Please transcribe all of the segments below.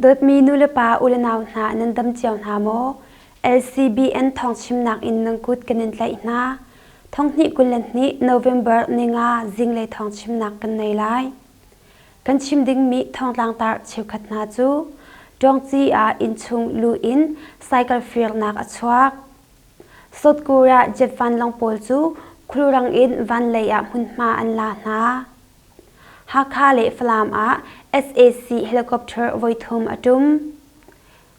Dawtmi nulepa ulenau hna nan dam cio hna maw? LCBN thawngchimnak in nan kut kan in tlaih hna. Thonghnih 22 November ninga zinglei thawngchimnak kan nei lai. Kan chim dingmi thawngtlangtar cheukhat hna cu Ṭawngci ah innchung lu in cycle firnak a chuak. South Korea jet vanlawng pawl cu khulrang in vanlei ah hmunhma an la hna. Hakha le Falam ah sac helicopter voithum a ṭum.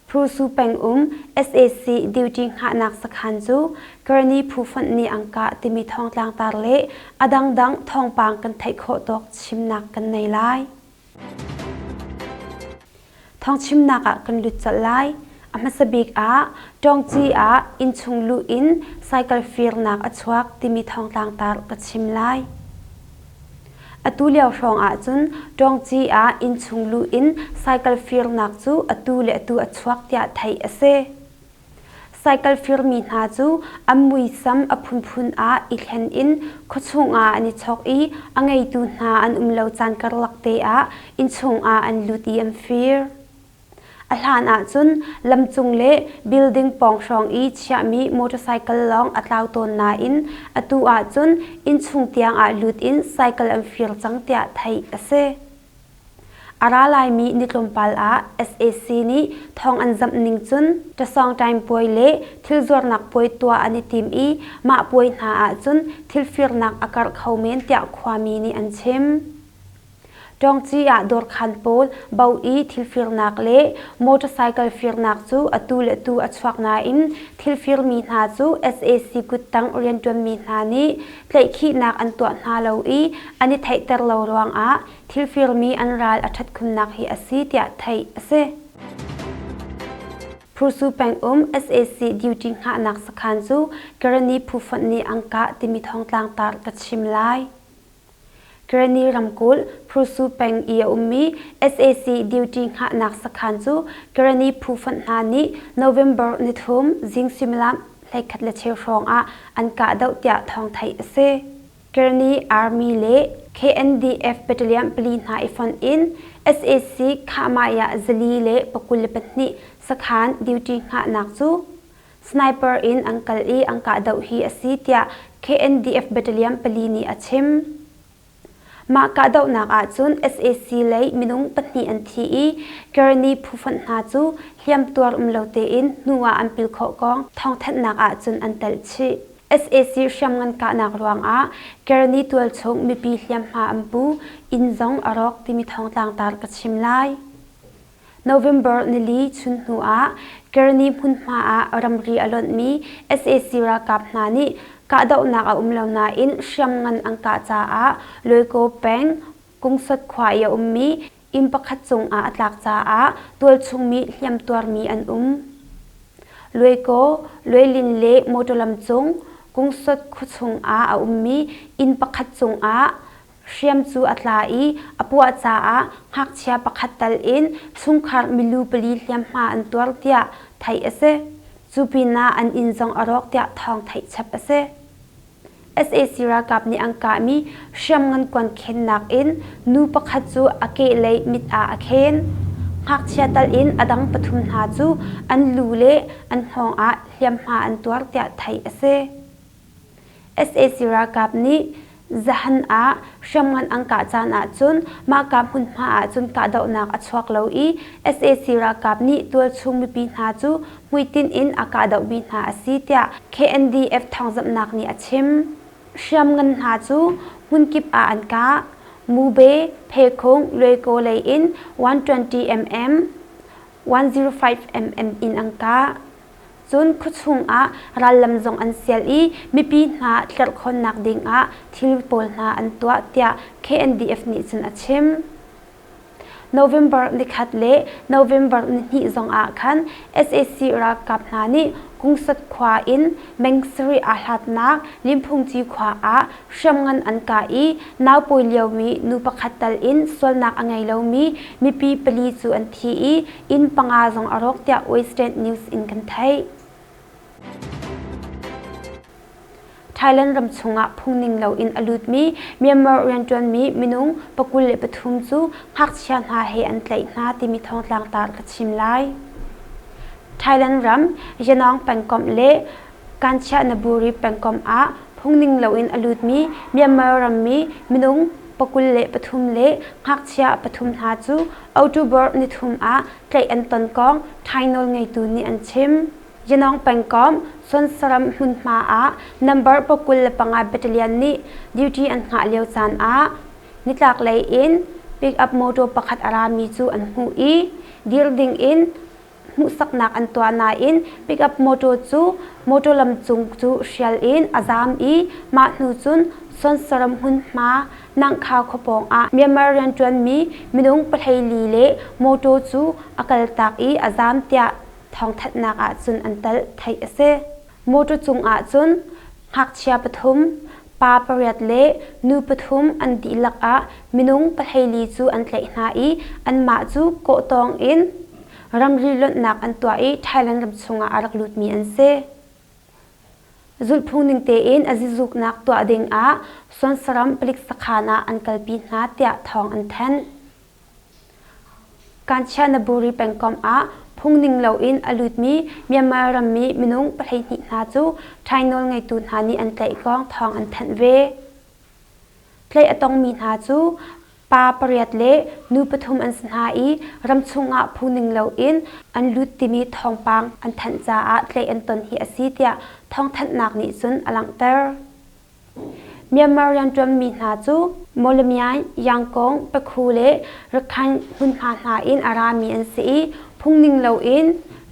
Prusu pengum sac duty hngahnak sakhan cu Karani phu fonh nih an kah timi thawngtlangtar le a dangdang thawngpang kan theih khawh tawk chimnak kan nei lai. Thawngchimnak ah kan lut colh lai. A hmasa bik ah Ṭawngci ah innchung luh in cycle firnak a chuak timi thawngtlangtar ka chim lai. Atu lio hrawng ahcun Ṭawngci ah innchung luh in cycle firnak cu atu le atu a chuak tiah theih a si. Cycle firmi hna cu an muisam a phunphun ah i thlen in khuachung ah an i chawk i a ngeitu hna an um lo caan karlak te ah innchung ah an lut i an fir. A hlan ahcun lamcung le building pawng hrawng i chiahmi motorcycle lawng a tlau tawn nain atu ahcun innchung tiang ah lut in cycle an fir cang tiah theih a si. A ra laimi ni tlawmpal ah sac nih thawng an zamh ning cun ṭasawngṭaim puai le thil zuarnak puai tuah an i tim i mah puai hna ahcun thil firnak a karh kho men tiah khuami nih an chim. Ṭawngci ah dawrkhan pawl bo i thil firnak le motorcycle firnak cu atu le atu a chuak nain thil firmi hna cu sac kuttang rianṭuanmi hna nih tlaihkhihnak an tuah hna lo i an i theihter lo ruangah thil firmi an ral a ṭhat khunnak hi a si tiah theih a si. Phusu pengum sac duty hngahnak sakhan cu Karani phu fonh nih an kah timi thawngtlang tar ka chim lai. Karani ramkulh Phusu peng i a ummi sac duty hngahnak sakhan cu Karani phu fonh hna nih November nithum zing suimilam 11:15 hrawng ah an kahdoh tiah thawng theih a si. Karani Army le KNDF battalion pali hna i fonh in sac Khahmaiah 422 sakhan duty hngahnak cu sniper in an kal i an kahdoh hi a si tiah KNDF battalion pali nih a chim. Mah kahdohnak ahcun sac lei minung pahnih an thi i Karani phufonh hna cu hliamtuar um lo tein hnu ah an pil khawh kong thawngthanhnak ahcun an telh chih. Sac hriamngan kahnak ruangah Karani tualchung mipi hliamhma an pu, inn zong a rawk timi thawngtlangtar ka chim lai. November nili chun hnu ah Karani hmunhma ah ramri a lonhmi sac ralkap hna nih kahdohnak a um lo nain hriamngan an kah caah Loikaw peng Kungsot khua i a ummi inn pakhat cungah a tlak caah tualchungmi hliamtuarmi an um. Luaikaw, Luailin le motor lam cung Kungsot khuachung ah a ummi inn pakhat cungah Hriam cu a tla i a puah caah ngakchia pakhat tal in chungkhar milu pali hliamhma an tuar tiah theih a si. Cu pinah an inn zong a rawk tiah thawng theih chap a si. Sac ralkap nih an kahmi hriamngan kuan khennak in nu pakhat cu a kehlei mit ah a khen. Ngakchia tal in a dang pathum hna cu an lu le an hngawng ah hliamhma an tuar tiah theih a si. Sac ralkap nih zahan ah hriamngan an kah caan ahcun mahka hmunhma ahcun kahdohnak a chuak lo i sac ralkap nih tualchung mipi hna cu hmuitinh in a kahdohmi hna a si tiah KNDF thawngzamhnak nih a chim. Hriamngan hna cu hmunkip ah an kah. Mube, Phekhung, Luaikaw lei in 120 mm, 105 mm in an kah. Cun khuachung ah rallam zong an sial i mipi hna tlerhkhawnnak ding ah thil pawl hna an tuah tiah KNDF nih cun a chim. November nikhat le November nihnih zong ah khan sac ralkap hna nih Kungsat khua in meng sarih aa hlatnak Limphungci khua ah hriamngan an kah i naupawi liomi nu pakhat tal in sualnak a ngei lomi mipi pali cu an thi i inn panga zong a rawk tiah Western News in kan theih. Thailand ram chungah phungning loin a lutmi Myanmar rianṭuanmi minung 23 cu ngakchia hna he an tlaih hna timi thawngtlang tar ka chim lai. Thailand ram Yangon pengkomh le Kanchanaburi pengkomh ah phungning loin a lutmi Myanmar rammi minung 23 le ngakchia pathum hna cu October nithum ah tlaih an ton kong Thai nawlngeitu nih an chim. Yangon pengkomh Suansaram hmunhma ah number 25 battalion nih duty an hngah lio caan ah nitlaklei in pick-up motor pakhat a rami cu an hmuh i dir ding in hmuhsaknak an tuah nain pickup motor cu motor lam cung cu hrial in a zaam i mah hnu cun Sonsaram hmunhma Nangkhau khuapawng ah Myanmar rianṭuanmi minung 14 le motor cu a kaltak i a zaam tiah thawngthanhnak ah cun an telh theih a si. Motor cung ah cun ngakchia pathum, pa pariat le nu pathum an dihlak ah minung 14 cu an tlaih hna i anmah cu kawhtawng in ramri lonhnak an tuah i Thailand ram chungah a rak lutmi an si. Zulhphung ning tein a zizuknak tuah ding ah Suansaram palik sakhan ah an kalpi hna tiah thawng an thanh. Kanchanaburi pengkomh ah phungning loin a lutmi Myanmar rammi minung 12 hna cu Thai nawlngeitu hna nih an tlaih kong thawng an thanh ve. Tlaih a tongmi hna cu pa pariat le nu pathum an si hna i ramchung ah phungning loin an lut timi thawngpang an thanh caah tlaih an ton hi a si tiah thawngthanhnak nih cun a langhter. Myanmar rianṭuanmi hna cu Mawlamyine, Yangon, Pakhu le Rakhine hmunhma hna in a rami an si i phungning loin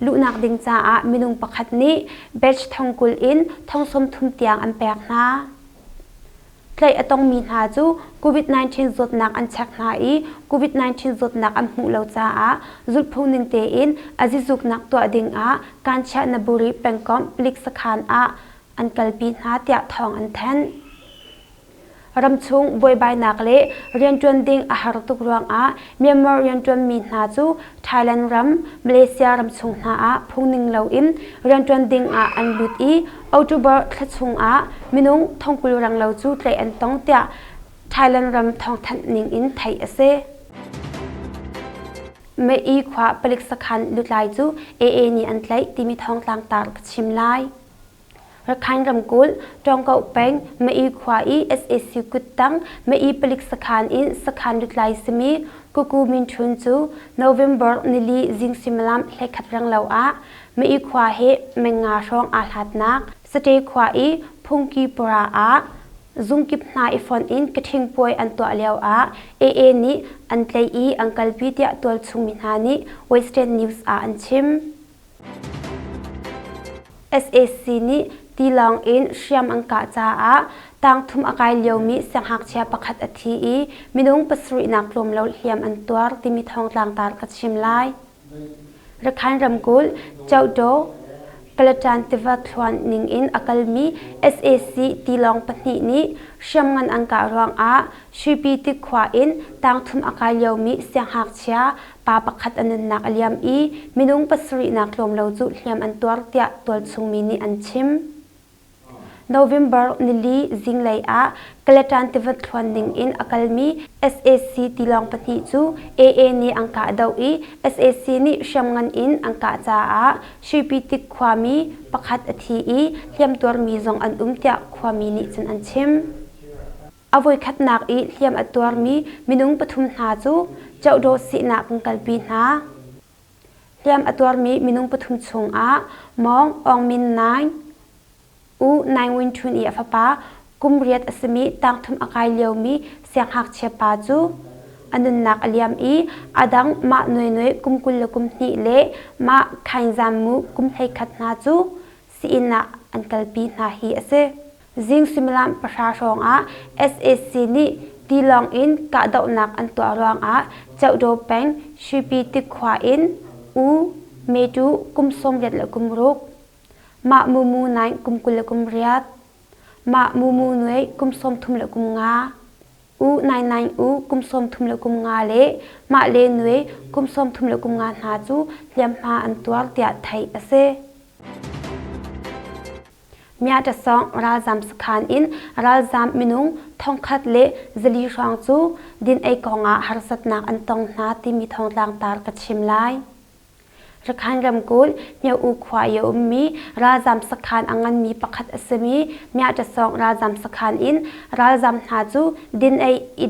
luhnak ding caah minung pakhat nih batch 20,000 in 30,000 tiang an pek hna. Tlaih a tongmi hna cu COVID-19 zawtnak an check hna i COVID-19 zawtnak an hmuh lo caah zulhphung ning tein a zizuknak tuah ding ah Kanchanaburi pengkomh palik sakhan ah an kalpi hna tiah thawng an thanh. Ramchung buaibainak le rianṭuan ding a har tuk ruangah Myanmar rianṭuanmi hna cu Thailand ram, Malaysia ramchung hna ah phungning loin rianṭuan ding ah an lut i October thla chungah minung 20 renglo cu tlaih an tong tiah Thailand ram thawngthanh ning in theih a si. Mei khua palik sakhan lutlai cu AA nih an tlaih timi thawngtlang tar ka chim lai. Rakhine ramkulh, Tawngkoh peng, Mai khua i sac kuttang Mai palik sakhan in sakhan lutlai simi Kuku Min Htun cu November nili zing suimilam 11 renglo ah Mai khua he meng nga hrawng aa hlatnak Sate khua i Phungki Pura ah zungkip hna i fonh in kaṭhing puai an tuah lio ah AA nih an tlaih i an kalpi tiah tualchung mi hna nih Western News ah an chim. Sac nih tilawng in hriam an kah caah tangthum a kai liomi siangngakchia pakhat a thi i minung pasarihnak tlawm lo hliam an tuar timi thawngtlang tar ka chim lai. Rakhine ramkulh Kyauktaw Kalatan tiva thluan ning in a kalmi sac tilawng pahnih nih hriamngan an kah ruangah Shwipyi tikhua in tangthum a kai liomi siangngakchia pa pakhat a nunnak a liam i minung pasarihnak tlawm lo cu hliam an tuar tiah tualchung mi nih an chim. November nili zinglei ah Kalatan tiva thluan ning in a kalmi sac tilawng pahnih cu AA nih an kahdoh i sac nih hriamngan in an kah caah Suipitik khuami pakhat a thi i hliamtuarmi zong an um tiah khuami nih cun an chim. A voikhatnak i hliam a tuarmi minung pathum hna cu Cohdaw sihnak kan kalpi hna. Hliam a tuarmi minung pathum chungah Mawng Aung Min Naing, U Naing Win Htun i a fapa kum riat a simi tangthum a kai liomi siangngakchia pa cu a nunnak a liam i a dang mah Nui Nui kum 22 le mah Khaing Zam Mu kum 11 hna cu sii-inn ah an kalpi hna hi a si. Zing suimilam pahra hrawngah sac nih tilawng in kahdohnak an tuah ruangah Kyauktaw peng Shwipyi tikhua in U Metu kum 86, Mah Mu Mu Naing kum 28, Mah Mu Mu Nuai kum 35, U Naing Naing U kum 35 le Mah Le Nuai kum 35 hna cu hliamhma an tuar tiah theih a si. Myatasawng ralzam sakhan in ralzam minung thongkhat le 400 hrawng cu din-ei kongah harsatnak an tong hna timi thawngtlang tar ka chim lai. Rakhine ramkulh Myo-U khua i a ummi ralzam sakhan a nganmi pakhat a simi Myatasawng ralzam sakhan in ralzam hna cu din-ei i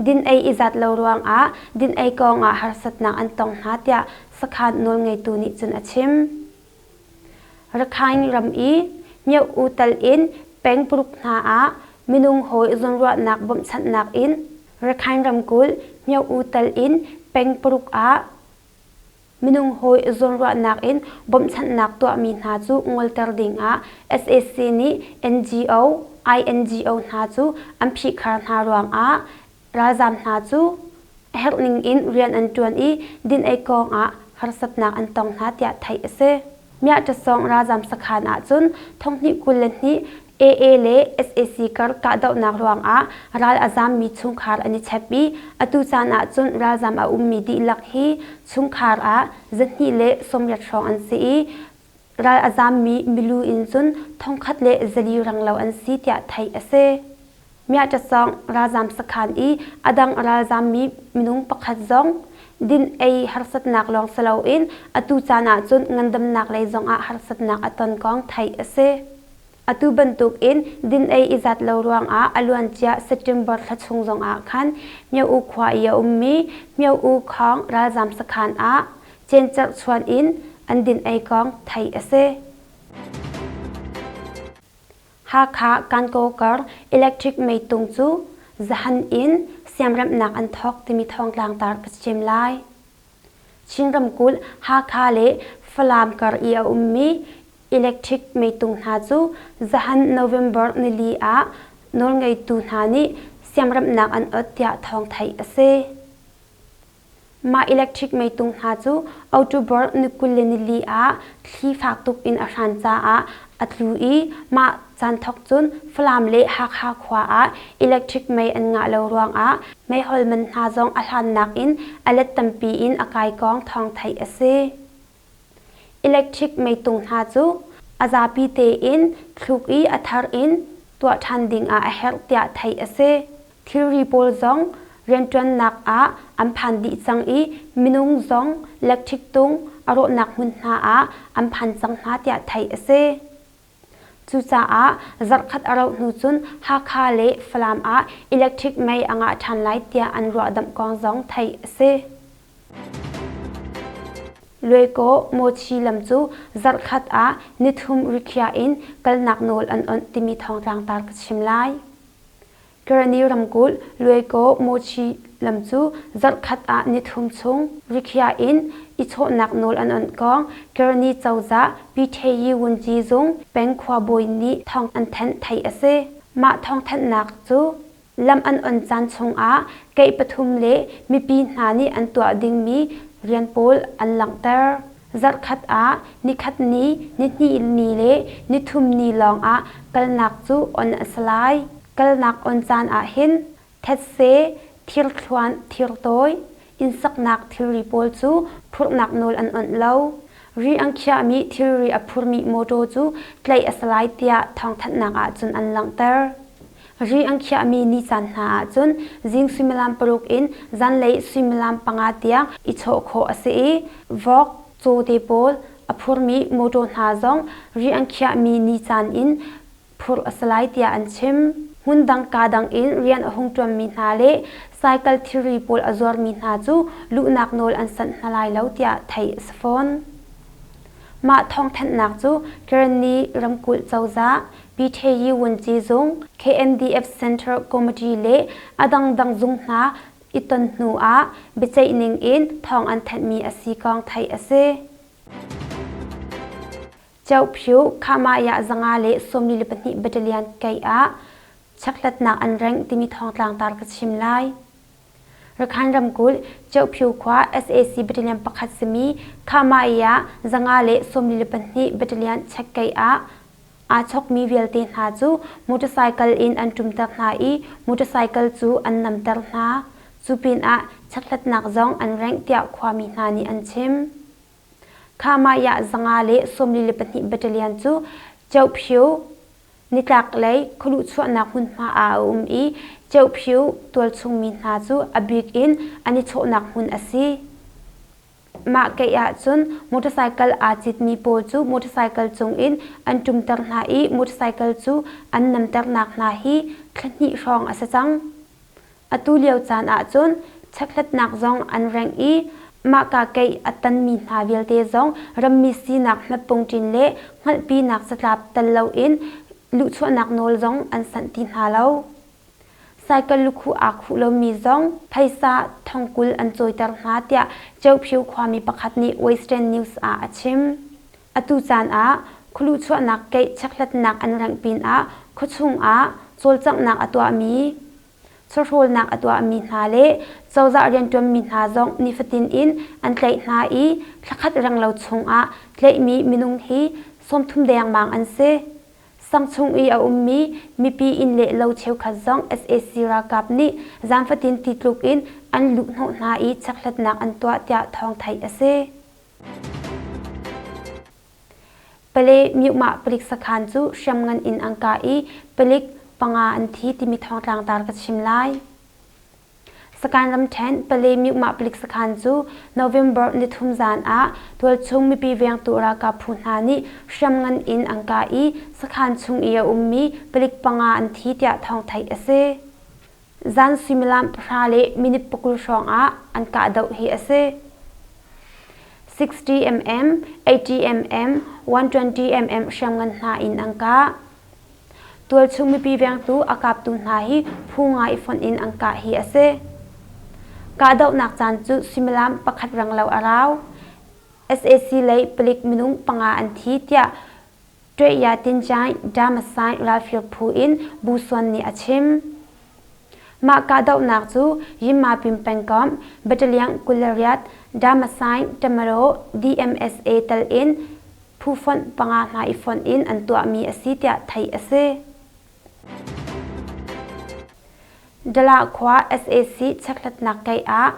din-ei i zat lo ruangah din-ei kongah harsatnak an tong hna tiah sakhan nawlngeitu nih cun a chim. Rakhine ram i Myo-U tal in peng paruk hna ah minung hawi zawnruahnak bawmhchanhnak in Rakhine ramkulh Myo-U tal in peng paruk ah Minung hawi zawnruahnak in bawmhchanhnak tuahmi hna cu ngolter dingah sac nih NGO, INGO hna cu an phihkhar hna ruangah ralzaam hna cu a herhning in rian an ṭuan i din-ei kongah harsatnak an tong hna tiah theih a si. Miahṭasawng ralzaam sakhan ahcun thonghnih 22 AA le sac kar kahdohnak ruangah ral a zammi chungkhar an i chep i atu caan ahcun ralzam a ummi dihlak hi chungkhar ah 280 hrawng an si i ral a zammi milu in cun 1,400 renglo an si tiah theih a si. Miahṭasawng ralzam sakhan i a dang ralzammi minung pakhat zong din ei harsatnak lawng si loin atu caan ahcun ngandamnak lei zongah harsatnak a ton kong theih a si. Atu bantukin din-ei i zat lo ruangah a luancia September thla chung zongah khan Myo-U khua i a ummi Myo-U Khawng ralzaam sakhan ah cencerh chuan in an din-ei kong theih a si. Hakha Kankaw kar electric meitung cu zahan in siamremhnak an thawk timi thawngtlang tar ka chim lai. Chin ramkulh Hakha le Falam kar i a ummi Electric meitung hna cu zahan November nili ah nawlngeitu hna nih siamremhnak an ot tiah thawng theih a si. Mah electric meitung hna cu October ni 24 ah thli fak tuk in a hran caah a tlu i mah caan thawk cun Falam le Hakha khua ah electric mei an ngah lo ruangah meihol man hna zong a hlannak in a let tampi in a kai kong thawng theih a si. Electric meitung hna cu a zapi tein thluk i a thar in tuah ṭhan dingah a herh tiah theih a si. Thilri pawl zong rianṭuannak ah an phan dih cang i minung zong electric tung a rawhnak hmun hna ah an phan cang hna tiah theih a si. Cucaah zarhkhat a rauh hnu cun Hakha le Falam ah electric mei a ngah ṭhan lai tiah an ruahdamh kong zong theih a si. Luaikaw Mawchi lam cu zarhkhat ah nithum rikhiah in kalnak nawl an onh timi thawngtlang tar ka chim lai. Karenni ramkulh Luaikaw Mawchi lam cu zarhkhat ah nithum chung rikhiah in i chawhnak nawl an onh kong Karenni cozah Pyithayi Wunci zung peng khuabawi nih thawng an thanh theih a si. Mah thawngthanhnak cu Lam an on caan chungah keih pathum le mipi hna nih an tuah dingmi rian pawl an langhter. Zarhkhat ah nikhat ni, nihnih ni le nithum ni lawngah kalnak cu on a si lai. Kalnak on caan ahhin thetse, thirthluan, thirtawi, innsaknak thilri pawl cu phurhnak nawl an onh lo. Ri an khiahmi thilri a phurmi mawṭaw cu tlaih a si lai tiah thawngthanhnak ahcun an langhter. Ri an khiahmi nicaan hna ahcun zing suimilam 6 in zanlei suimilam 5 tiang i chawh khawh a si i vok, caw te pawl a phurmi mawṭaw hna zong ri an khiahmi nicaan in phurh a si lai tiah an chim. Hmundang kaa dang in rian a hung ṭuanmi hna le cycle thilri pawl a zuarmi hna cu luhnak nawl an sanh hna lai lo tiah theih a si fawn. Mah thawngthanhnak cu Karenni ramkulh cozah Pyithayi Wunci zung, KNDF Central Committee le a dangdang zung hna i ton hnu ah biaceih ning in thawng an thanhmi a si kong theih a si. Ceuphiu Khamaya 142 Battalion kei ah chekhlatnak an rengh timi thawngtlang tar ka chim lai. Rakhine ramkulh Ceuphiu khua sac battalion pakhat simi Khamaya 142 Battalion chekkei ah Aa chawkmi vialte hna cu motorcycle in an ṭumter hna i motorcycle cu an namter hna. Cu pinah chekhlatnak zong an rengh tiah khuami hna nih an chim. Khamah 142 Battalion cu Ceuphiu Nitlaklei khualuhchuahnak hmunhma ah a um i Ceuphiu tualchung mi hna cu a bik in an i chawhnak hmun a si. Mah keih ahcun motorcycle aa citmi pawl cu motorcycle cungin an ṭumter hna i motorcycle cu an namternak hna hi thla hnih hrawng a si cang. Atu lio caan ahcun chekhlatnak zong an rengh i mahka keih a tanmi hna vialte zong rammi sinak hmatpungṭin le hngalhpinak catlap tel loin luhchuahnak nawl zong an sanh ti hna lo. Cycle lukhuh aa khuh lomi zong phaisa thongkul an cawiter hna tiah Ceuphiu khuami pakhat nih Western News ah a chim. Atu caan ah khualuhchuahnak keih chekhlatnak an rengh pinah khuachung ah cawlcanghnak a tuahmi, chawhrawlnak a tuahmi hna le cozah rianṭuanmi hna zong nifatin in an tlaih hna i thlakhat renglo chungah tlaihmi minung hi 30 dengmang an si. Sang chung i a ummi mipi inn le lo cheukhat zong sac ralkap nih zaanfatin ti tluk in an luhhnawh hna i chekhlatnak an tuah tiah thawng theih a si. Pale Myuhmah palik sakhan cu hriamngan in an kah i palik panga an thi timi thawngtlang tar ka chim lai. Sakan ramṭhen Pale Myuhmah palik sakhan cu November nithum zan ah tualchung mipi vengtu ralkap phu hna nih hriamngan in an kah i sakhan chung i a ummi palik panga an thi tiah thawng theih a si. Zan suimilam pahra le minute pakul hrawng ah an kahdoh hi a si. 60 mm, 80 mm, 120 mm hriamngan hna in an kah. Tualchung mipi vengtu a kaptu hna hi phu nga i fonh in an kah hi a si. Kahdohnak caan cu suimilam pakhat renglo a rau. Sac lei palik minung panga an thi tiah Ṭuihya Tincaing Damasaing ralfir phu in Bu Suan nih a chim. Mah kahdohnak cu Yinmapin pengkomh Battalion 28 Damasaing Tamaraw DMSA tal in phu fonh panga hna i fonh in an tuahmi a si tiah theih a si. Dala khua sac chekhlatnak keih ah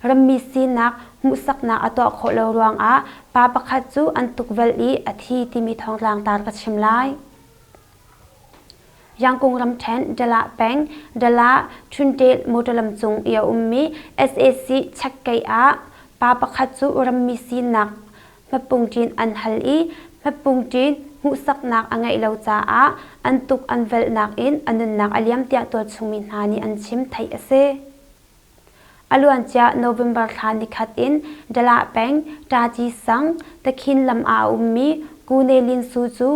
rammi sinak hmuhsaknak a tuah khawh lo ruangah pa pakhat cu an tukvelh i a thi timi thawngtlang tar ka chim lai. Yangkung ramṭhen Dala peng Dala Ṭhunṭel motor lam cung i a ummi sac chekkeih ah pa pakhat cu rammi sinak hmatpungṭin an hal i hmatpungṭin hmuhsaknak a ngeih lo caah an tuk an velhnak in a nunnak a liam tiah tualchungmi hna nih an chim theih a si. A luancia November thla nikhat in Dalah peng Ṭaci sang Takhin lam ah a ummi Kune Lin Su cu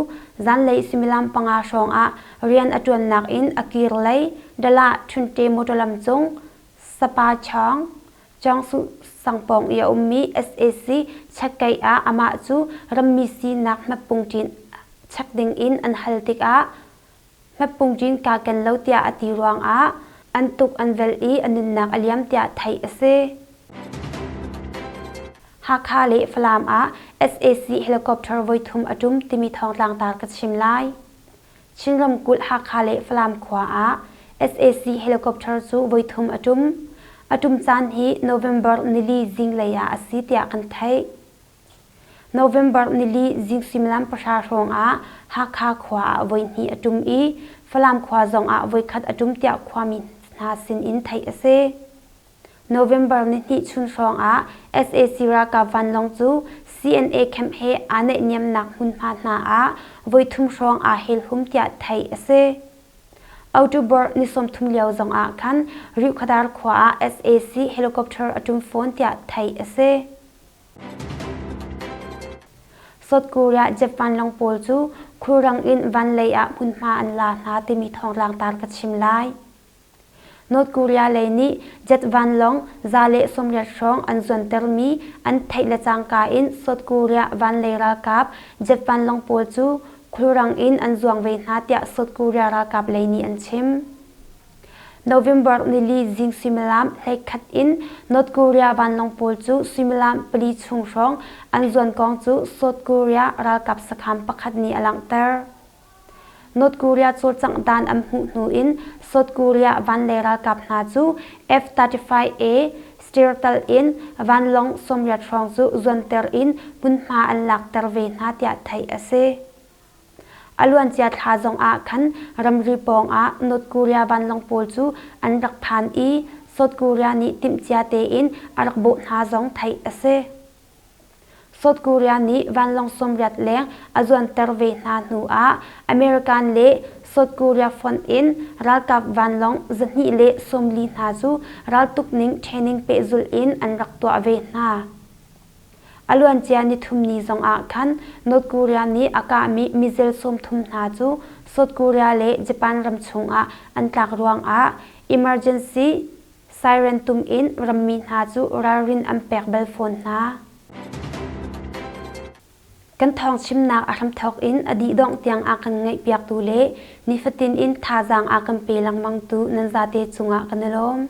zanlei suimilam panga hrawng ah rian a ṭuannak in a kir lei Dalah Ṭhunṭe motor lam cung Sapa Chawng Jiangsu sangpawng i a ummi sac chekkeih ah amah cu rammi sinak hmatpungṭin chek dingin an hal tikah hmatpungṭin kaa ken lo tiah a ti ruangah an tuk an velh i a nunnak a liam tiah theih a si. Hakha le Falam ah sac helicopter voithum a ṭum timi thawngtlang tar ka chim lai. Chin ramkulh Hakha le Falam khua ah sac helicopter cu voithum a ṭum. A ṭum caan hi November nili zinglei ah a si tiah kan theih. November nili zing suimilam pahra hrawng ah Hakha khua ah voihnih a ṭum i Falam khua zong ah voikhat a ṭum tiah khuami hna sin in theih a si. November nihnih chun hrawng ah sac ralkap vanlawng cu CNA camp he aa naihniamnak hmunhma hna ah voithum hrawng aa helhum tiah theih a si. October ni 30 lio zong ah khan Rihkhawdar khua ah sac helicopter a ṭum fawn tiah theih a si. South Korea jet vanlawng pawl cu khulrang in vanlei ah hmunhma an la hna timi thawngtlang tar ka chim lai. North Korea lei nih jet vanlawng 180 hrawng an zuantermi an theih le cangka in South Korea vanlei ralkap jet vanlawng pawl cu khulrang in an zuang ve hna tiah South Korea ralkap lei nih an chim. November nili zing suimilam 11 in North Korea vanlawng pawl cu suimilam pali chung hrawng an zuan kong cu South Korea ralkap sakhan pakhat nih a langhter. North Korea cawlcangh dan an hmuh hnu in South Korea vanlei ralkap hna cu F-35A Stealth in vanlawng 80 hrawng cu zuanter in hmunhma an lakter ve hna tiah theih a si. A luancia thla zong ah khan ramri pawng ah North Korea vanlawng pawl cu an rak phan i South Korea nih timhcia tein a rak bawh hna zong theih a si. South Korea nih vanlawng 80 leng a zuanter ve hna hnu ah American le South Korea fonh in ralkap vanlawng 240 hna cu raltuk ning training pehzulh in an rak tuah ve hna. A luancia nithum ni zongah khan North Korea nih a kahmi missile 30 hna cu South Korea le Japan ram chungah an tlak ruangah emergency siren tum in rammi hna cu ralrin an pek bal fawn hna. Kan thawng chimnak a hramthawk in a dih dongh tiang a kan ngaihpiaktu le nifatin in thazaang a kan pe lengmangtu nan zate cungah kan i lawm.